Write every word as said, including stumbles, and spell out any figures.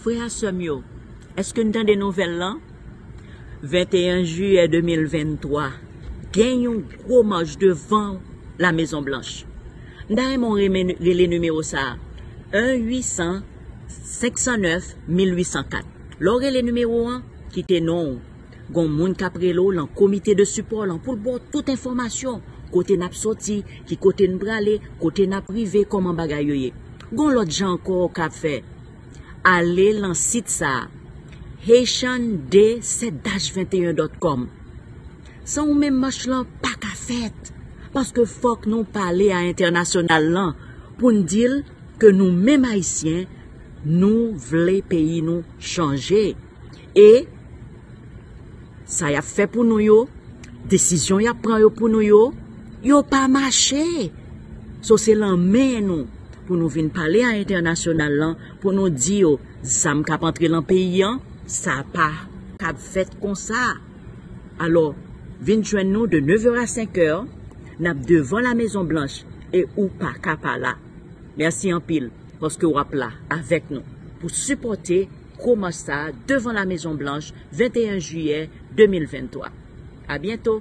Frè a, sè m yo, èske n tande nouvèl lan? Venteyen jiyè de mil venntwa, gen yon gwo mach devan La Mezon Blanch. M ta renmen w rele nimewo sa a, en uit san, senk san nèf, mil uit san kat. Lè w rele nimewo an, kite non w. Gon moun k ap rele w lan komite de sipò lan pou l ba w tout enfòmasyon, kote n ap soti, ki kote n prale, kote n ap rive, kòman bagay yo ye. Gon lòt jan ankò w ka fè. Ale lan sit sa a, haitian d sept dash vingt et un dot com. San ou menm mach lan pa ka fèt, paske fòk nou pale a entènasyonal lan pou n di l ke nou menm Ayisyen, nou vle peyi nou chanje. E sa y ap fè pou nou yo, desizyon y ap pran yo pou nou yo, yo pa mache. So se lan men nou pou nou vin pale a entènasyonal lan, pou nou di yo, zam k ap antre lan peyi an, sa pa kab fèt konsa. Alò, vin jwenn nou de nevè a senkè, n ap devan La Mezon Blanch e ou pa ka pa la. Mèsi anpil paske w ap la avèk nou pou sipòte gwo mach sa a devan La Mezon Blanch, venteyen jiyè de mil venntwa. A byento!